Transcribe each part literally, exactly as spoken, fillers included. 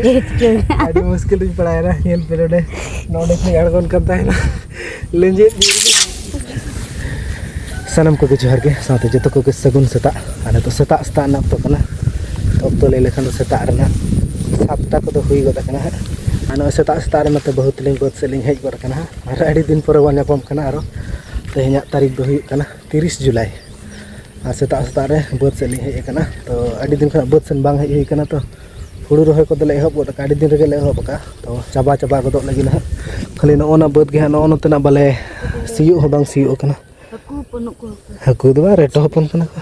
ᱟᱹᱰᱤ ᱢᱩᱥᱠᱤᱞ ᱨᱤᱧ ᱯᱟᱲᱟᱣᱮᱱᱟ᱾ ᱧᱮᱞ ᱯᱮ ᱱᱚᱰᱮ, ᱱᱚᱰᱮ ᱠᱷᱚᱱᱤᱧ ᱟᱬᱜᱚᱱ ᱠᱟᱱ ᱛᱟᱦᱮᱱᱟ ᱞᱮᱸᱡᱮᱫ ᱵᱤᱨ᱾ ᱥᱟᱱᱟᱢ ᱠᱚᱜᱮ ᱡᱚᱦᱟᱨ ᱜᱮ, ᱥᱟᱶᱛᱮ ᱡᱚᱛᱚ ᱠᱚᱜᱮ ᱥᱟᱹᱜᱩᱱ ᱥᱮᱛᱟᱜ᱾ ᱟᱨ ᱱᱤᱛᱚᱜ ᱥᱮᱛᱟᱜ ᱥᱮᱛᱟᱜ ᱨᱮᱱᱟᱜ ᱚᱠᱛᱚ ᱠᱟᱱᱟ᱾ ᱚᱠᱛᱚ ᱞᱟᱹᱭ ᱞᱮᱠᱷᱟᱱ ᱫᱚ ᱥᱮᱛᱟᱜ ᱨᱮᱱᱟᱜ ᱥᱟᱛᱴᱟ ᱠᱚᱫᱚ ᱦᱩᱭ ᱜᱚᱫ ᱟᱠᱟᱱᱟ ᱦᱟᱸᱜ᱾ ᱟᱨ ᱱᱚᱜᱼᱚᱭ ᱥᱮᱛᱟᱜ ᱥᱮᱛᱟᱜ ᱨᱮ ᱱᱚᱛᱮ ᱵᱟᱹᱦᱩ ᱛᱟᱹᱞᱤᱧ ᱵᱟᱹᱫᱽ ᱥᱮᱫ ᱞᱤᱧ ᱦᱮᱡ ᱜᱚᱫ ᱟᱠᱟᱱᱟ ᱦᱟᱸᱜ᱾ ᱟᱨ ᱟᱹᱰᱤ ᱫᱤᱱ ᱯᱚᱨᱮ ᱵᱚᱱ ᱧᱟᱯᱟᱢ ᱠᱟᱱᱟ ᱟᱨᱚ᱾ ᱛᱮᱦᱮᱧᱟᱜ ᱛᱟᱹᱨᱤᱠᱷ ᱫᱚ ᱦᱩᱭᱩᱜ ᱠᱟᱱᱟ ᱛᱤᱨᱤᱥ ᱡᱩᱞᱟᱭ᱾ ᱟᱨ ᱥᱮᱛᱟᱜ ᱥᱮᱛᱟᱜ ᱨᱮ ᱵᱟᱹᱫᱽ ᱥᱮᱫ ᱞᱤᱧ ᱦᱮᱡ ᱟᱠᱟᱱᱟ᱾ ᱛᱚ ᱟᱹᱰᱤ ᱫᱤᱱ ᱠᱷᱚᱱᱟᱜ ᱵᱟᱹᱫᱽ ᱥᱮᱱ ᱵᱟᱝ ᱦᱮᱡ ᱦᱩᱭ ᱟᱠᱟᱱᱟ᱾ ᱛᱚ ᱦᱩᱲᱩ ᱨᱚᱦᱚᱭ ᱠᱚᱫᱚᱞᱮ ᱮᱦᱚᱵ ᱜᱚᱫ ᱟᱠᱟᱫᱼᱟ, ᱟᱹᱰᱤ ᱫᱤᱱ ᱨᱮᱜᱮ ᱞᱮ ᱮᱦᱚᱵ ᱟᱠᱟᱫᱼᱟ᱾ ᱛᱚ ᱪᱟᱵᱟ ᱪᱟᱵᱟ ᱜᱚᱫᱚᱜ ᱞᱟᱹᱜᱤᱫ ᱱᱟᱦᱟᱜ᱾ ᱠᱷᱟᱹᱞᱤ ᱱᱚᱜᱼᱚ ᱱᱟ ᱵᱟᱹᱫᱽ ᱜᱮ ᱦᱟᱸᱜ, ᱱᱚᱜᱼᱚ ᱱᱚᱛᱮᱱᱟᱜ ᱵᱟᱞᱮ ᱥᱤᱭᱳᱜ ᱦᱚᱸ ᱵᱟᱝ ᱥᱤᱭᱳᱜ ᱟᱠᱟᱱᱟ᱾ ᱦᱟᱹᱠᱩ ᱵᱟᱹᱱᱩᱜ ᱠᱚᱣᱟ᱾ ᱦᱟᱹᱠᱩ ᱫᱚ ᱵᱟᱝ, ᱨᱮᱴᱚ ᱦᱚᱯᱚᱱ ᱠᱟᱱᱟ ᱠᱚ᱾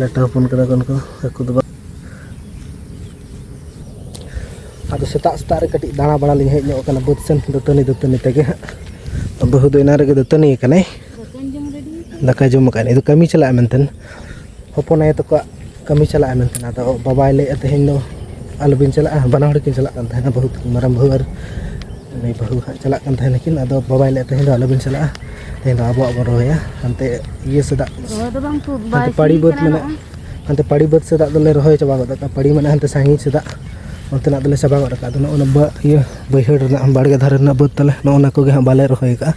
ᱨᱮᱴᱚ ᱦᱚᱯᱚᱱ ᱠᱟᱱᱟ ᱠᱚ ᱩᱱᱠᱩ ᱦᱟᱹᱠᱩ ᱫᱚ ᱵᱟᱝ᱾ ᱟᱫᱚ ᱥᱮᱛᱟᱜ ᱥᱮᱛᱟᱜ ᱨᱮ ᱠᱟᱹᱴᱤᱡ ᱫᱟᱬᱟ ᱵᱟᱲᱟ ᱞᱤᱧ ᱦᱮᱡ ᱧᱚᱜ ᱟᱠᱟᱱᱟ ᱵᱟᱹᱫᱽ ᱥᱮᱱ, ᱫᱟᱹᱛᱟᱹᱱᱤ ᱫᱟᱹᱛᱟᱹᱱᱤ ᱛᱮᱜᱮ ᱦᱟᱸᱜ᱾ ᱵᱟᱹᱦᱩ ᱫᱚ ᱮᱱᱟᱝ ᱨᱮᱜᱮ ᱫᱟᱹᱛᱟᱹᱱᱤ ᱟᱠᱟᱱᱟᱭ᱾ ᱫᱟᱠᱟ ᱡᱚᱢ ᱟᱠᱟᱫ, ᱱᱤᱛ ᱫᱚ ᱠᱟᱹᱢᱤ ᱪᱟᱞᱟᱜᱼᱟ ᱢᱮᱱᱛᱮ᱾ ᱦᱚᱯᱚᱱ ᱟᱭᱳ ᱛᱟᱠᱚᱣᱟᱜ ᱠᱟᱹᱢᱤ ᱪᱟᱞᱟᱜᱼᱟ ᱢᱮᱱᱛᱮ᱾ ᱟᱫᱚ ᱵᱟᱵᱟᱭ ᱞᱟᱹᱭᱮᱫᱼᱟ, "ᱛᱮᱦᱮᱧ ᱫᱚ ᱟᱞᱚᱵᱤᱱ ᱪᱟᱞᱟᱜᱼᱟ", ᱵᱟᱱᱟ ᱦᱚᱲ ᱠᱤᱱ ᱪᱟᱞᱟᱜ ᱠᱟᱱ ᱛᱟᱦᱮᱱᱟ, ᱵᱟᱹᱦᱩ ᱛᱟᱹᱠᱤᱱ, ᱢᱟᱨᱟᱝ ᱵᱟᱹᱦᱩ ᱟᱨ ᱩᱱᱤ ᱵᱟᱹᱦᱩ ᱦᱟᱸᱜ ᱪᱟᱞᱟᱜ ᱠᱟᱱ ᱛᱟᱦᱮᱱᱟᱠᱤᱱ᱾ ᱟᱫᱚ ᱵᱟᱵᱟᱭ ᱞᱟᱹᱭᱮᱫᱼᱟ, "ᱛᱮᱦᱮᱧ ᱫᱚ ᱟᱞᱚᱵᱤᱱ ᱪᱟᱞᱟᱜᱼᱟ, ᱛᱮᱦᱮᱧ ᱫᱚ ᱟᱵᱚᱣᱟᱜ ᱵᱚᱱ ᱨᱚᱦᱚᱭᱟ, ᱦᱟᱱᱛᱮ ᱤᱭᱟᱹ ᱥᱮᱫᱟᱜ, ᱨᱚᱦᱚᱭ ᱫᱚ ᱵᱟᱝ, ᱛᱩᱫ ᱵᱟᱭ ᱦᱟᱱᱛᱮ ᱯᱟᱲᱤ ᱥᱤ ᱵᱟᱹᱫᱽ ᱠᱟᱱᱟ ᱢᱮᱱᱟᱜᱼᱟ, ᱱᱚᱜᱼᱚᱭ᱾ ᱦᱟᱱᱛᱮ ᱯᱟᱲᱤ ᱵᱟᱹᱫᱽ ᱥᱮᱫᱟᱜ ᱫᱚᱞᱮ ᱨᱚᱦᱚᱭ ᱪᱟᱵᱟ ᱜᱚᱫ ᱟᱠᱟᱫ, ᱯᱟᱲᱤ ᱢᱮᱱᱟᱜᱼᱟ ᱦᱟᱱᱛᱮ ᱥᱟᱺᱜᱤᱧ ᱥᱮᱫᱟᱜ, ᱚᱱᱛᱮᱱᱟᱜ ᱫᱚᱞᱮ ᱪᱟᱵᱟ ᱜᱚᱫ ᱟᱠᱟᱫ᱾ ᱟᱫᱚ ᱱᱚᱜᱼᱚ ᱱᱚᱣᱟ ᱵᱟᱹ-, ᱤᱭᱟᱹ ᱵᱟᱹᱭᱦᱟᱹᱲ ᱨᱮᱱᱟᱜ ᱵᱟᱲᱜᱮ ᱫᱷᱟᱨᱮ ᱨᱮᱱᱟᱜ ᱵᱟᱹᱫᱽ ᱛᱟᱞᱮ, ᱱᱚᱜᱼᱚ ᱱᱟ ᱠᱚᱜᱮ ᱦᱟᱸᱜ ᱵᱟᱞᱮ ᱨᱚᱦᱚᱭ ᱟᱠᱟᱫᱼᱟ᱾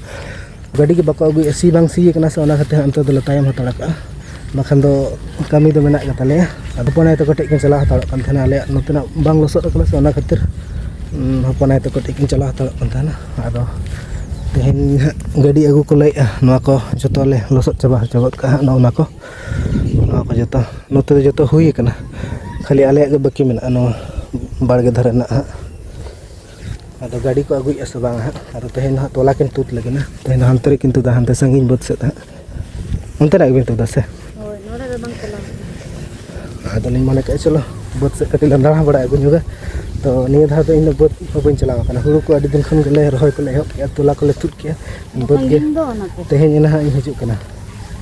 ᱜᱟᱹᱰᱤ ᱜᱮ ᱵᱟᱠᱚ ᱟᱹᱜᱩᱭᱮᱫᱼᱟ, ᱥᱤ ᱵᱟᱝ ᱥᱤ ᱟᱠᱟᱱᱟ ᱥᱮ, ᱚᱱᱟ ᱠᱷᱟᱹᱛᱤᱨ ᱦᱟᱸᱜ ᱱᱤᱛᱚᱜ ᱫᱚᱞᱮ ᱛᱟᱭᱚᱢ ᱦᱟᱛᱟᱲ ᱠᱟᱜᱼᱟ᱾ ᱵᱟᱠᱷᱟᱱ ᱫᱚ ᱠᱟᱹᱢᱤ ᱫᱚ ᱢᱮᱱᱟᱜ ᱜᱮ ᱛᱟᱞᱮᱭᱟ᱾ ᱟᱫᱚ ᱦᱚᱯᱚᱱ ᱟᱭᱳ ᱛᱟᱠᱚ ᱴᱷᱮᱡ ᱠᱤᱱ ᱪᱟᱞᱟᱣ ᱦᱟᱛᱟᱲᱚᱜ ᱠᱟᱱ ᱛᱟᱦᱮᱱᱟ, ᱟᱞᱮᱭᱟᱜ ᱱᱚᱛᱮᱱᱟᱜ ᱵᱟᱝ ᱞᱚᱥᱚᱫ ᱟᱠᱟᱱᱟ ᱥᱮ, ᱚᱱᱟ ᱠᱷᱟᱹᱛᱤᱨ, ᱩᱸ, ᱦᱚᱯᱚᱱ ᱟᱭᱳ ᱛᱟᱠᱚ ᱴᱷᱮᱡ ᱠᱤᱱ ᱪᱟᱞᱟᱣ ᱦᱟᱛᱟᱲᱚᱜ ᱠᱟᱱ ᱛᱟᱦᱮᱱᱟ᱾ ᱟᱫᱚ ᱛᱮᱦᱮᱧ ᱦᱟᱸᱜ ᱜᱟᱹᱰᱤ ᱟᱹᱜᱩ ᱠᱚ ᱞᱟᱹᱭᱮᱫᱼᱟ, ᱱᱚᱣᱟ ᱠᱚ ᱡᱚᱛᱚ ᱞᱮ ᱞᱚᱥᱚᱫ ᱪᱟᱵᱟ ᱦᱚᱪᱚ ᱜᱚᱫ ᱠᱟᱜᱼᱟ ᱦᱟᱸᱜ, ᱱᱚᱜᱼᱚ ᱱᱟ ᱠᱚ, ᱱᱚᱣᱟ ᱠᱚ ᱡᱚᱛᱚ, ᱱᱚᱛᱮ ᱫᱚ ᱡᱚᱛᱚ ᱦᱩᱭ ᱟᱠᱟᱱᱟ, ᱠᱷᱟᱹᱞᱤ ᱟᱞᱮᱭᱟᱜ ᱜᱮ ᱵᱟᱹᱠᱤ ᱢᱮᱱᱟᱜᱼᱟ ᱱᱚᱣᱟ ᱵᱟᱲᱜᱮ ᱫᱷᱟᱨᱮ ᱨᱮᱱᱟᱜ ᱦᱟᱸᱜ᱾ ᱟᱫᱚ ᱜᱟᱹᱰᱤ ᱠᱚ ᱟᱹᱜᱩᱭᱮᱫᱼᱟ ᱥᱮ ᱵᱟᱝ ᱦᱟᱸᱜ? ᱟᱫᱚ ᱛᱮᱦᱮᱧ ᱫᱚ ᱦᱟᱸᱜ ᱛᱚᱞᱟ ᱠᱤᱱ ᱛᱩᱫ ᱞᱟᱹᱜᱤᱫ ᱦᱟᱸᱜ᱾ ᱛᱮᱦᱮᱧ ᱫᱚ ᱦᱟᱱᱛᱮ ᱨᱮᱠᱤᱱ ᱛᱩᱫᱟ, ᱦᱟᱱᱛᱮ ᱥᱟᱺᱜᱤᱧ ᱵᱟᱹᱫᱽ ᱥᱮᱫ ᱦᱟᱸᱜ᱾ ᱚᱱᱛᱮᱱᱟᱜ ᱜᱮᱵᱤᱱ ᱛᱩᱫᱟ ᱥᱮ? ᱦᱳᱭ, ᱱᱚᱰᱮ ᱫᱚ ᱵᱟᱝ ᱪᱟᱞᱟᱣ ᱠᱟᱱᱟ᱾ ᱟᱫᱚᱞᱤᱧ ᱢᱚᱱᱮ ᱠᱮᱫᱼᱟ, ᱪᱚᱞᱚ, ᱵᱟᱹᱫᱽ ᱥᱮᱫ ᱠᱟᱹᱴᱤᱡ ᱞᱟᱝ ᱫᱟᱬᱟ ᱵᱟᱲᱟ ᱟᱹᱜᱩ ᱧᱚᱜᱟ᱾ ᱛᱚ, ᱱᱤᱭᱟᱹ ᱫᱷᱟᱣ ᱫᱚ ᱤᱧ ᱫᱚ ᱵᱟᱹᱫᱽ ᱦᱚᱸ ᱵᱟᱹᱧ ᱪᱟᱞᱟᱣ ᱠᱟᱱᱟ᱾ ᱦᱩᱲᱩ ᱠᱚ ᱟᱹᱰᱤ ᱫᱤᱱ ᱠᱷᱚᱱ ᱜᱮᱞᱮ ᱨᱚᱦᱚᱭ ᱠᱚᱞᱮ ᱮᱦᱚᱵ ᱠᱮᱫᱼᱟ, ᱛᱚᱞᱟ ᱠᱚᱞᱮ ᱛᱩᱫ ᱠᱮᱫᱼᱟ᱾ ᱵᱟᱹᱫᱽ ᱜᱮ ᱛᱮᱦᱮᱧ ᱜᱮ ᱱᱟᱦᱟᱜ ᱤᱧ ᱦᱤᱡᱩᱜ ᱠᱟᱱᱟ,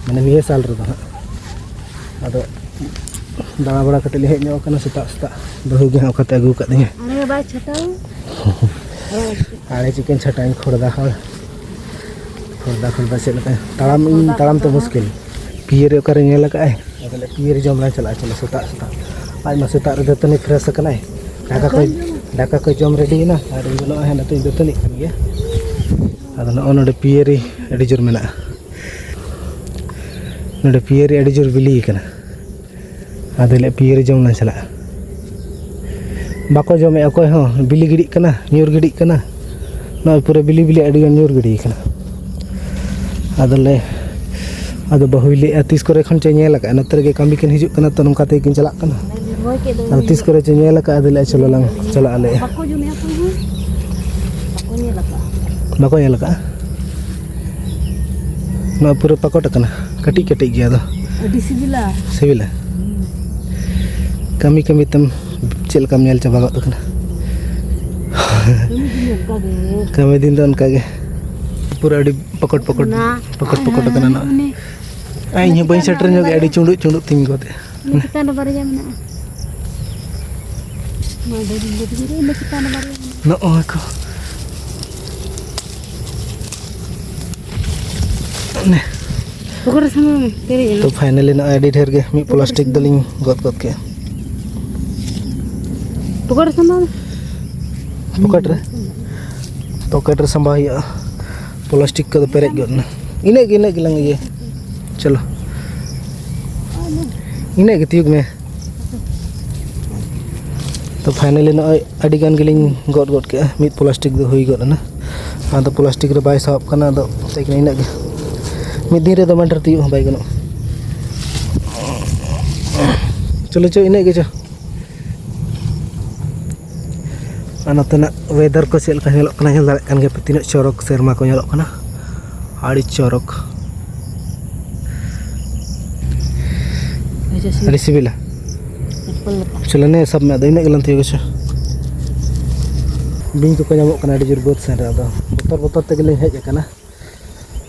ᱢᱟᱱᱮ, ᱱᱤᱭᱟᱹ ᱥᱟᱞ ᱨᱮᱫᱚ ᱦᱟᱸᱜ᱾ ᱟᱫᱚ ᱫᱟᱬᱟ ᱵᱟᱲᱟ ᱠᱟᱛᱮᱫ ᱞᱮ ᱦᱮᱡ ᱧᱚᱜ ᱠᱟᱱᱟ ᱥᱮᱛᱟᱜ ᱥᱮᱛᱟᱜ᱾ ᱵᱟᱹᱦᱩ ᱜᱮ ᱦᱟᱸᱜ ᱚᱠᱟᱛᱮ ᱟᱹᱜᱩ ᱟᱠᱟᱫ ᱞᱤᱧᱟ᱾ ᱟᱲᱮ ᱪᱤᱠᱟᱹᱧ ᱪᱷᱟᱴᱟᱧ ᱠᱷᱚᱲᱫᱟ ᱦᱚᱲ᱾ ᱠᱷᱚᱲᱫᱟ, ᱠᱷᱚᱲᱫᱟ ᱪᱮᱫ ᱞᱮᱠᱟ? ᱛᱟᱲᱟᱢ, ᱤᱧ ᱛᱟᱲᱟᱢ ᱛᱮ ᱢᱩᱥᱠᱤᱞ᱾ ᱯᱤᱭᱟᱹᱨᱤ ᱚᱠᱟᱨᱮ ᱧᱮᱞ ᱟᱠᱟᱫᱼᱟᱭ? ᱟᱫᱚ ᱞᱮ ᱯᱤᱭᱟᱹᱨᱤ ᱡᱚᱢ ᱞᱮ ᱪᱟᱞᱟᱜᱼᱟ, ᱪᱚᱞᱚ, ᱥᱮᱛᱟᱜ ᱥᱮᱛᱟᱜ᱾ ᱟᱡ ᱢᱟ ᱥᱮᱛᱟᱜ ᱨᱮ ᱫᱟᱹᱛᱟᱹᱱᱤ ᱯᱷᱨᱮᱥ ᱟᱠᱟᱱᱟᱭ᱾ ᱫᱟᱠᱟ ᱠᱚ, ᱫᱟᱠᱟ ᱠᱚ ᱡᱚᱢ ᱨᱮᱰᱤᱭᱮᱱᱟ ᱟᱨ ᱤᱧ ᱫᱚ ᱱᱚᱜᱼᱚᱭ ᱱᱤᱛᱚᱜ ᱤᱧ ᱫᱟᱹᱛᱟᱹᱱᱤᱜ ᱠᱟᱱ ᱜᱮᱭᱟ᱾ ᱟᱫᱚ ᱱᱚᱜᱼᱚ ᱱᱚᱰᱮ ᱯᱤᱭᱟᱹᱨᱤ ᱟᱹᱰᱤ ᱡᱳᱨ ᱢᱮᱱᱟᱜᱼᱟ᱾ ᱱᱚᱰᱮ ᱯᱤᱭᱟᱹᱨᱤ ᱟᱹᱰᱤ ᱡᱳᱨ ᱵᱤᱞᱤ ᱟᱠᱟᱱᱟ᱾ ᱟᱫᱚ ᱞᱮ ᱯᱤᱭᱟᱹᱨᱤ ᱡᱚᱢ ᱞᱟᱝ ᱪᱟᱞᱟᱜᱼᱟ᱾ ᱵᱟᱠᱚ ᱡᱚᱢᱮᱫᱼᱟ ᱚᱠᱚᱭ ᱦᱚᱸ, ᱵᱤᱞᱤ ᱜᱤᱰᱤᱜ ᱠᱟᱱᱟ, ᱧᱩᱨ ᱜᱤᱰᱤᱜ ᱠᱟᱱᱟ᱾ ᱱᱚᱜᱼᱚᱭ ᱯᱩᱨᱟᱹ ᱵᱤᱞᱤ ᱵᱤᱞᱤ ᱟᱹᱰᱤ ᱜᱟᱱ ᱧᱩᱨ ᱜᱤᱰᱤ ᱠᱟᱱᱟ᱾ ᱟᱫᱚ ᱞᱮ, ᱟᱫᱚ ᱵᱟᱹᱦᱩᱭ ᱞᱟᱹᱭᱮᱫᱼᱟ ᱛᱤᱥ ᱠᱚᱨᱮ ᱠᱷᱚᱱ ᱪᱚᱭ ᱧᱮᱞ ᱟᱠᱟᱫᱼᱟ, ᱱᱚᱛᱮ ᱨᱮᱜᱮ ᱠᱟᱹᱢᱤ ᱠᱤᱱ ᱦᱤᱡᱩᱜ ᱠᱟᱱᱟ ᱛᱚ, ᱱᱚᱝᱠᱟ ᱛᱮᱜᱮ ᱠᱤᱱ ᱪᱟᱞᱟᱜ ᱠᱟᱱᱟ᱾ ᱟᱫᱚ ᱛᱤᱥ ᱠᱚᱨᱮ ᱪᱚᱭ ᱧᱮᱞ ᱟᱠᱟᱫᱼᱟ, ᱟᱫᱚ ᱞᱮ ᱪᱚᱞᱚ ᱞᱟᱝ ᱪᱟᱞᱟᱜ ᱟᱞᱮ᱾ ᱵᱟᱠᱚ ᱡᱚᱢᱮᱫᱼᱟ ᱚᱠᱚᱭ ᱦᱚᱸ, ᱵᱟᱠᱚ ᱧᱮᱞ ᱟᱠᱟᱫᱼᱟ᱾ ᱵᱟᱠᱚ ᱧᱮᱞ ᱟᱠᱟᱫᱼᱟ? ᱱᱚᱣᱟ ᱯᱩᱨᱟᱹ ᱯᱟᱠᱚᱴ ᱟᱠᱟᱱᱟ, ᱠᱟᱹᱴᱤᱡ ᱠᱟᱹᱴᱤᱡ ᱜᱮᱭᱟ ᱟᱫᱚ᱾ ᱟᱹᱰᱤ ᱥᱤᱵᱤᱞᱟ᱾ ᱥᱤᱵᱤᱞᱟ? ᱠᱟᱹᱢᱤ ᱠᱟᱹᱢᱤ ᱛᱮᱢ ᱪᱮᱫ ᱞᱮᱠᱟᱢ ᱧᱮᱞ ᱪᱟᱵᱟ ᱜᱚᱫ ᱟᱠᱟᱱᱟ? ᱠᱟᱹᱢᱤ ᱫᱤᱱ ᱫᱚ ᱚᱱᱠᱟ ᱜᱮ᱾ ᱠᱟᱹᱢᱤ ᱫᱤᱱ ᱫᱚ ᱚᱱᱠᱟ ᱜᱮ᱾ ᱯᱩᱨᱟᱹ ᱟᱹᱰᱤ ᱯᱟᱠᱚᱴ ᱯᱟᱠᱚᱴ, ᱚᱱᱟ ᱯᱟᱠᱚᱴ ᱯᱟᱠᱚᱴ ᱟᱠᱟᱱᱟ ᱱᱚᱜᱼᱚᱭ᱾ ᱟᱨ ᱤᱧ ᱦᱚᱸ ᱵᱟᱹᱧ ᱥᱮᱴᱮᱨ ᱧᱚᱜ ᱜᱮᱭᱟ, ᱟᱹᱰᱤ ᱪᱩᱸᱰᱩᱜ ᱪᱩᱸᱰᱩᱜ ᱛᱤᱧ ᱜᱚᱫ᱾ ᱤᱱᱟᱹ ᱪᱮᱛᱟᱱ ᱨᱮ ᱵᱟᱨᱭᱟ ᱢᱮᱱᱟᱜᱼᱟ᱾ ᱱᱚᱣᱟ ᱫᱚ ᱤᱱᱟᱹ ᱪᱮᱛᱟᱱ ᱨᱮ ᱵᱟᱨᱭᱟ ᱢᱮᱱᱟᱜᱼᱟ᱾ ᱱᱚᱜᱼᱚᱭ ᱠᱚ᱾ ᱚᱱᱮ᱾ ᱯᱚᱠᱚᱲ ᱨᱮ ᱥᱟᱢᱟᱝ ᱢᱮ, ᱯᱮᱨᱮᱡ ᱮᱱᱟ᱾ ᱛᱚ, finally ᱱᱚᱜᱼᱚᱭ ᱟᱹᱰᱤ ᱰᱷᱮᱨ ᱜᱮ ᱢᱤᱫ ᱯᱚᱠᱚᱲ ᱨᱮ ᱯᱞᱟᱥᱴᱤᱠ ᱥᱟᱢᱟᱝ ᱫᱚᱞᱤᱧ ᱜᱚᱫ ᱜᱚᱫ ᱠᱮᱜᱼᱟ᱾ ᱯᱚᱠᱚᱲ ᱨᱮ ᱥᱟᱢᱟᱝ ᱢᱮ᱾ ᱯᱚᱠᱮᱴ ᱨᱮ? ᱯᱚᱠᱮᱴ ᱨᱮ ᱥᱟᱢᱵᱟᱣ ᱦᱩᱭᱩᱜᱼᱟ᱾ ᱯᱞᱟᱥᱴᱤᱠ ᱠᱚᱫᱚ ᱯᱮᱨᱮᱡ ᱜᱚᱫ ᱮᱱᱟ᱾ ᱤᱱᱟᱹᱜ ᱜᱮ, ᱤᱱᱟᱹᱜ ᱜᱮᱞᱟᱝ ᱤᱭᱟᱹ᱾ ᱪᱚᱞᱚ᱾ ᱤᱱᱟᱹᱜ ᱜᱮ ᱛᱤᱭᱩᱜ ᱢᱮ᱾ ᱛᱚ, finally ᱱᱚᱜᱼᱚᱭ ᱟᱹᱰᱤ ᱜᱟᱱ ᱜᱮᱞᱤᱧ ᱜᱚᱫ ᱜᱚᱫ ᱠᱮᱜᱼᱟ᱾ ᱢᱤᱫ ᱯᱞᱟᱥᱴᱤᱠ ᱫᱚ ᱦᱩᱭ ᱜᱚᱫ ᱮᱱᱟ᱾ ᱟᱫᱚ ᱯᱞᱟᱥᱴᱤᱠ ᱨᱮ ᱵᱟᱭ ᱥᱟᱦᱚᱵ ᱠᱟᱱᱟ᱾ ᱟᱫᱚ ᱢᱮᱛᱟᱭ ᱠᱟᱱᱟ ᱤᱱᱟᱹᱜ ᱜᱮ᱾ ᱢᱤᱫ ᱫᱤᱱ ᱨᱮ ᱫᱚᱢᱮ ᱰᱷᱮᱨ ᱛᱤᱭᱩᱜ ᱦᱚᱸ ᱵᱟᱭ ᱜᱟᱱᱚᱜᱼᱟ᱾ ᱪᱚᱞᱚ ᱪᱚ, ᱤᱱᱟᱹᱜ ᱜᱮ ᱪᱚ᱾ ᱟᱨ ᱱᱚᱛᱮᱱᱟᱜ weather ᱠᱚ ᱪᱮᱫ ᱞᱮᱠᱟ ᱧᱮᱞᱚᱜ ᱠᱟᱱᱟ, ᱧᱮᱞ ᱫᱟᱲᱮᱭᱟᱜ ᱠᱟᱱ ᱜᱮᱭᱟ ᱯᱮ, ᱛᱤᱱᱟᱹᱜ ᱪᱚᱨᱚᱠ ᱥᱮᱨᱢᱟ ᱠᱚ ᱧᱮᱞᱚᱜ ᱠᱟᱱᱟ, ᱟᱹᱰᱤ ᱪᱚᱨᱚᱠ, ᱟᱹᱰᱤ ᱥᱤᱵᱤᱞᱟ᱾ ᱪᱚᱞᱚ ᱱᱮ ᱥᱟᱵ ᱢᱮ, ᱟᱫᱚ ᱤᱱᱟᱹᱜ ᱜᱮᱞᱟᱝ ᱛᱤᱭᱳᱜᱟ ᱥᱮ᱾ ᱵᱤᱧ ᱠᱚᱠᱚ ᱧᱟᱢᱚᱜ ᱠᱟᱱᱟ ᱟᱹᱰᱤ ᱡᱳᱨ ᱵᱟᱹᱫᱽ ᱥᱮᱱ ᱨᱮ, ᱟᱫᱚ ᱵᱚᱛᱚᱨ ᱵᱚᱛᱚᱨ ᱛᱮᱜᱮᱞᱤᱧ ᱦᱮᱡ ᱟᱠᱟᱱᱟ᱾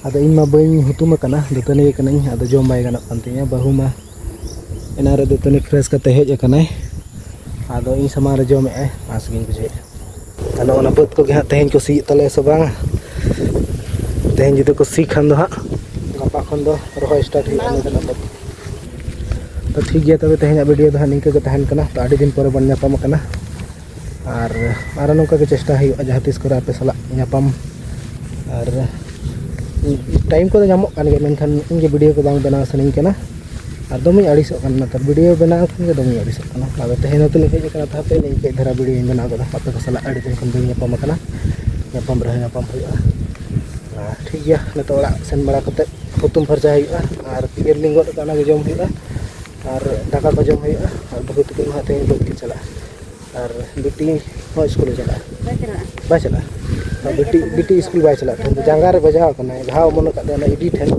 ᱟᱫᱚ ᱤᱧ ᱢᱟ ᱵᱟᱹᱧ ᱦᱩᱛᱩᱢ ᱟᱠᱟᱱᱟ, ᱫᱟᱹᱛᱟᱹᱱᱤ ᱟᱠᱟᱱᱟᱹᱧ, ᱟᱫᱚ ᱡᱚᱢ ᱵᱟᱭ ᱜᱟᱱᱚᱜ ᱠᱟᱱ ᱛᱤᱧᱟᱹ᱾ ᱵᱟᱹᱦᱩ ᱢᱟ ᱮᱱᱟᱝ ᱨᱮ ᱫᱟᱹᱛᱟᱹᱱᱤ fresh ᱠᱟᱛᱮ ᱦᱮᱡ ᱟᱠᱟᱱᱟᱭ, ᱟᱫᱚ ᱤᱧ ᱥᱟᱢᱟᱝ ᱨᱮ ᱡᱚᱢᱮᱫᱼᱟᱭ, ᱟᱸᱥ ᱜᱤᱧ ᱵᱩᱡᱷᱟᱹᱣᱮᱫᱼᱟ᱾ ᱟᱫᱚ ᱚᱱᱟ ᱵᱟᱹᱫᱽ ᱠᱚᱜᱮ ᱦᱟᱸᱜ ᱛᱮᱦᱮᱧ ᱠᱚ ᱥᱤᱭᱮᱫ ᱛᱟᱞᱮᱭᱟ ᱥᱮ ᱵᱟᱝᱟ? ᱛᱮᱦᱮᱧ ᱡᱩᱫᱤ ᱠᱚ ᱥᱤ ᱠᱷᱟᱱ ᱫᱚ ᱦᱟᱸᱜ, ᱜᱟᱯᱟ ᱠᱷᱚᱱ ᱫᱚ ᱨᱚᱦᱚᱭ start ᱦᱩᱭᱩᱜᱼᱟ ᱱᱚᱛᱮᱱᱟᱜ ᱵᱟᱹᱫᱽ᱾ ᱛᱚ ᱴᱷᱤᱠ ᱜᱮᱭᱟ, ᱛᱚᱵᱮ ᱛᱮᱦᱮᱧᱟᱜ video ᱫᱚ ᱦᱟᱸᱜ ᱱᱤᱝᱠᱟᱹ ᱜᱮ ᱛᱟᱦᱮᱱ ᱠᱟᱱᱟ᱾ ᱛᱚ ᱟᱹᱰᱤ ᱫᱤᱱ ᱯᱚᱨᱮ ᱵᱚᱱ ᱧᱟᱯᱟᱢ ᱟᱠᱟᱱᱟ᱾ ᱟᱨ ᱟᱨᱚ ᱱᱚᱝᱠᱟ ᱜᱮ ᱪᱮᱥᱴᱟ ᱦᱩᱭᱩᱜᱼᱟ ᱡᱟᱦᱟᱸ ᱛᱤᱥ ᱠᱚᱨᱮ ᱟᱯᱮ ᱥᱟᱞᱟᱜ ᱧᱟᱯᱟᱢ᱾ ᱟᱨ ᱴᱟᱭᱤᱢ ᱠᱚᱫᱚ ᱧᱟᱢᱚᱜ ᱠᱟᱱ ᱜᱮᱭᱟ, ᱢᱮᱱᱠᱷᱟᱱ ᱤᱧ ᱜᱮ ᱵᱷᱤᱰᱤᱭᱳ ᱠᱚ ᱵᱟᱝ ᱵᱮᱱᱟᱣ ᱥᱟᱱᱟᱧ ᱠᱟᱱᱟ᱾ ᱟᱨ ᱫᱚᱢᱮᱧ ᱟᱹᱲᱤᱥᱚᱜ ᱠᱟᱱᱟ ᱱᱮᱛᱟᱨ, ᱵᱷᱤᱰᱤᱭᱳ ᱵᱮᱱᱟᱣ ᱠᱷᱚᱱ ᱜᱮ ᱫᱚᱢᱮᱧ ᱟᱹᱲᱤᱥᱚᱜ ᱠᱟᱱᱟ᱾ ᱟᱫᱚ ᱛᱮᱦᱮᱧ ᱱᱚᱛᱮ ᱞᱤᱧ ᱦᱮᱡ ᱟᱠᱟᱱᱟ, ᱛᱟᱦᱟᱯᱮ ᱤᱧ ᱠᱟᱹᱡ ᱫᱷᱟᱨᱟ ᱵᱷᱤᱰᱤᱭᱳᱧ ᱵᱮᱱᱟᱣ ᱠᱟᱫᱟ, ᱟᱯᱮ ᱠᱚ ᱥᱟᱞᱟᱜ ᱟᱹᱰᱤ ᱫᱤᱱ ᱠᱷᱚᱱ ᱵᱟᱹᱧ ᱧᱟᱯᱟᱢ ᱟᱠᱟᱱᱟ᱾ ᱧᱟᱯᱟᱢ ᱨᱮᱦᱚᱸ ᱧᱟᱯᱟᱢ ᱦᱩᱭᱩᱜᱼᱟ᱾ ᱟᱨ ᱴᱷᱤᱠ ᱜᱮᱭᱟ, ᱱᱤᱛᱚᱜ ᱚᱲᱟᱜ ᱥᱮᱱ ᱵᱟᱲᱟ ᱠᱟᱛᱮᱫ ᱦᱩᱛᱩᱢ ᱯᱷᱟᱨᱪᱟ ᱦᱩᱭᱩᱜᱼᱟ᱾ ᱟᱨ ᱯᱤᱭᱟᱹᱨ ᱞᱤᱧ ᱜᱚᱫ ᱟᱠᱟᱫ, ᱚᱱᱟ ᱜᱮ ᱡᱚᱢ ᱦᱩᱭᱩᱜᱼᱟ᱾ ᱟᱨ ᱫᱟᱠᱟ ᱠᱚ ᱡᱚᱢ ᱦᱩᱭᱩᱜᱼᱟ᱾ ᱟᱨ ᱵᱟᱹᱦᱩ ᱛᱟᱹᱠᱤᱱ ᱢᱟ ᱛᱮᱦᱮᱧ ᱵᱟᱹᱫᱽ ᱠᱤᱱ ᱪᱟᱞᱟᱜᱼᱟ᱾ ᱟᱨ ᱵᱤᱴᱤ ᱦᱚᱸ ᱥᱠᱩᱞᱮ ᱪᱟᱞᱟᱜᱼᱟ᱾ ᱵᱟᱭ ᱪᱟᱞᱟᱜᱼᱟ᱾ ᱵᱟᱭ ᱪᱟᱞᱟᱜᱼᱟ᱾ ᱟᱨ ᱵᱤᱴᱤ, ᱵᱤᱴᱤ ᱥᱠᱩᱞ ᱵᱟᱭ ᱪᱟᱞᱟᱜᱼᱟ᱾ ᱛᱮᱦᱮᱧ ᱫᱚ ᱡᱟᱸᱜᱟ ᱨᱮ ᱵᱟᱡᱟᱣ ᱟᱠᱟᱱᱟᱭ, ᱜᱷᱟᱣ ᱚᱢᱚᱱ ᱟᱠᱟᱫ ᱛᱟᱭᱟ ᱚᱱᱟ ᱮᱰᱤ ᱴᱷᱮᱱ᱾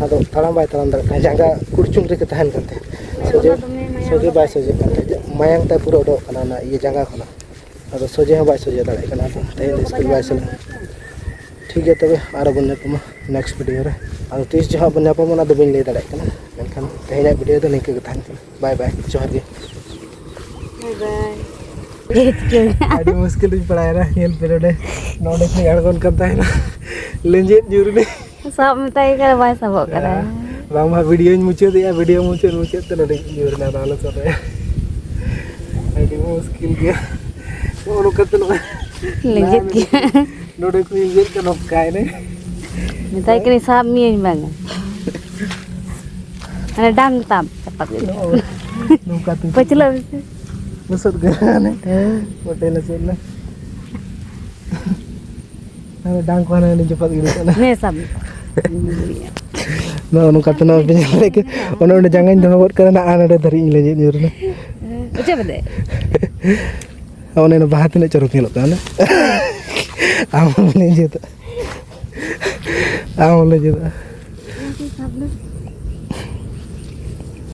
ᱟᱫᱚ ᱛᱟᱲᱟᱢ ᱵᱟᱭ ᱛᱟᱲᱟᱢ ᱫᱟᱲᱮᱭᱟᱜ ᱠᱟᱱᱟ, ᱡᱟᱸᱜᱟ ᱠᱩᱲᱪᱩᱝ ᱨᱮᱜᱮ ᱛᱟᱦᱮᱱ ᱠᱟᱱ ᱛᱟᱭᱟ᱾ ᱥᱚᱡᱷᱮ, ᱥᱚᱡᱷᱮ ᱵᱟᱭ ᱥᱚᱡᱷᱮᱜ ᱠᱟᱱ ᱛᱟᱦᱮᱸᱫ, ᱢᱟᱭᱟᱝ ᱛᱟᱭ ᱯᱩᱨᱟᱹ ᱚᱰᱚᱠ ᱠᱟᱱᱟ ᱚᱱᱟ ᱤᱭᱟᱹ ᱡᱟᱸᱜᱟ ᱠᱷᱚᱱᱟᱜ᱾ ᱟᱫᱚ ᱥᱚᱡᱷᱮ ᱦᱚᱸ ᱵᱟᱭ ᱥᱚᱡᱷᱮ ᱫᱟᱲᱮᱭᱟᱜ ᱠᱟᱱᱟ᱾ ᱟᱫᱚ ᱛᱮᱦᱮᱧ ᱫᱚ ᱥᱠᱩᱞ ᱵᱟᱭ ᱥᱮᱱᱚᱜᱼᱟ᱾ ᱴᱷᱤᱠ ᱜᱮᱭᱟ, ᱛᱚᱵᱮ ᱟᱨᱚ ᱵᱚᱱ ᱧᱟᱯᱟᱢᱟ ᱱᱮᱠᱥᱴ ᱵᱷᱤᱰᱤᱭᱳ ᱨᱮ᱾ ᱟᱫᱚ ᱛᱤᱥ ᱡᱚᱦᱟᱜ ᱵᱚᱱ ᱧᱟᱯᱟᱢᱟ, ᱚᱱᱟ ᱫᱚ ᱵᱟᱹᱧ ᱞᱟᱹᱭ ᱫᱟᱲᱮᱭᱟᱜ ᱠᱟᱱᱟ᱾ ᱢᱮᱱᱠᱷᱟᱱ ᱛᱮᱦᱮᱧᱟᱜ ᱵᱷᱤᱰᱤᱭᱳ ᱫᱚ ᱱᱤᱝᱠᱟᱹ ᱜᱮ ᱛᱟᱦᱮᱱ ᱠᱟᱱᱟ᱾ ᱵᱟᱭ ᱵᱟᱭ, ᱡᱚᱦᱟᱨ ᱜᱮ᱾ ᱵᱟᱭ ᱵᱟᱭ᱾ ᱟᱹᱰᱤ ᱢᱩᱥᱠᱤᱞ ᱨᱤᱧ ᱯᱟᱲᱟᱣᱮᱱᱟ, ᱧᱮᱞ ᱯᱮ ᱱᱚᱰᱮ᱾ ᱱᱚᱰᱮ ᱠᱷᱚᱱᱤᱧ ᱟᱬᱜᱚᱱ ᱠᱟᱱ ᱛᱟᱦᱮᱱᱟ᱾ ᱞᱮᱸᱡᱮᱫ ᱧᱩᱨ ᱮᱱᱟᱹᱧ᱾ ᱥᱟᱵ ᱢᱮᱛᱟᱭ ᱠᱟᱱᱟ, ᱵᱟᱭ ᱥᱟᱵᱚᱜ ᱠᱟᱱᱟ᱾ ᱵᱟᱝᱢᱟ ᱵᱷᱤᱰᱤᱭᱳᱧ ᱢᱩᱪᱟᱹᱫᱮᱜᱼᱟ, ᱵᱷᱤᱰᱤᱭᱳ ᱢᱩᱪᱟᱹᱫ ᱢᱩᱪᱟᱹᱫ ᱛᱮ ᱱᱚᱰᱮᱧ ᱧᱩᱨ ᱮᱱᱟ, ᱟᱫᱚ ᱟᱞᱚ ᱥᱟᱵᱮ᱾ ᱟᱹᱰᱤ ᱢᱩᱥᱠᱤᱞ ᱜᱮᱭᱟ᱾ ᱱᱚᱜᱼᱚ ᱱᱚᱝᱠᱟ ᱛᱮ ᱱᱚᱜᱼᱚᱭ ᱞᱮᱸᱡᱮᱫ ᱜᱮᱭᱟ᱾ ᱱᱚᱰᱮ ᱠᱷᱚᱱᱤᱧ ᱞᱮᱸᱡᱮᱫ ᱠᱟᱱᱟ, ᱱᱚᱝᱠᱟᱭᱮᱱᱟᱹᱧ᱾ ᱢᱮᱛᱟᱭ ᱠᱟᱹᱱᱟᱹᱧ, ᱥᱟᱵ ᱢᱤᱭᱟᱹᱧ ᱵᱟᱝᱟ᱾ ᱦᱟᱱᱮ ᱰᱟᱝ ᱛᱟᱢ ᱪᱟᱯᱟᱫ ᱜᱮ᱾ ᱱᱚᱜᱼᱚᱭ ᱱᱚᱝᱠᱟ ᱛᱮ ᱯᱟᱹᱪᱷᱞᱟᱹ ᱢᱮᱥᱮ᱾ ᱞᱚᱥᱚᱫ ᱜᱮ ᱦᱟᱱᱮ ᱦᱮᱸ᱾ ᱯᱚᱴᱮ ᱞᱚᱥᱚᱫ ᱞᱮ᱾ ᱦᱟᱱᱮ ᱰᱟᱝ ᱠᱚ ᱦᱟᱱᱮ ᱟᱹᱰᱤ ᱡᱚᱯᱟᱜ ᱜᱤᱰᱤ ᱠᱟᱜ ᱞᱮ᱾ ᱱᱮ ᱥᱟᱵ᱾ ᱱᱚᱜᱼᱚ ᱱᱚᱝᱠᱟ ᱛᱮ ᱱᱚᱣᱟ ᱯᱮ ᱧᱮᱞ ᱫᱟᱲᱮ ᱠᱮᱫ᱾ ᱚᱱᱮ ᱚᱸᱰᱮ ᱡᱟᱸᱜᱟᱧ ᱫᱚᱦᱚ ᱜᱚᱫ ᱠᱟᱫᱟ, ᱱᱟᱜ ᱱᱚᱰᱮ ᱫᱷᱟᱹᱨᱤᱡ ᱤᱧ ᱞᱮᱸᱡᱮᱫ ᱧᱩᱨ ᱮᱱᱟ᱾ ᱚᱪᱚᱜ ᱵᱮᱫᱮ᱾ ᱚᱱᱮ ᱚᱱᱟ ᱵᱟᱦᱟ ᱛᱤᱱᱟᱹᱜ ᱪᱚᱨᱚᱠ ᱧᱮᱞᱚᱜ ᱠᱟᱱᱟ, ᱟᱢ ᱦᱚᱸ ᱞᱮᱸᱡᱮᱫ᱾ ᱟᱢ ᱦᱚᱸ ᱞᱮᱸᱡᱮᱫ᱾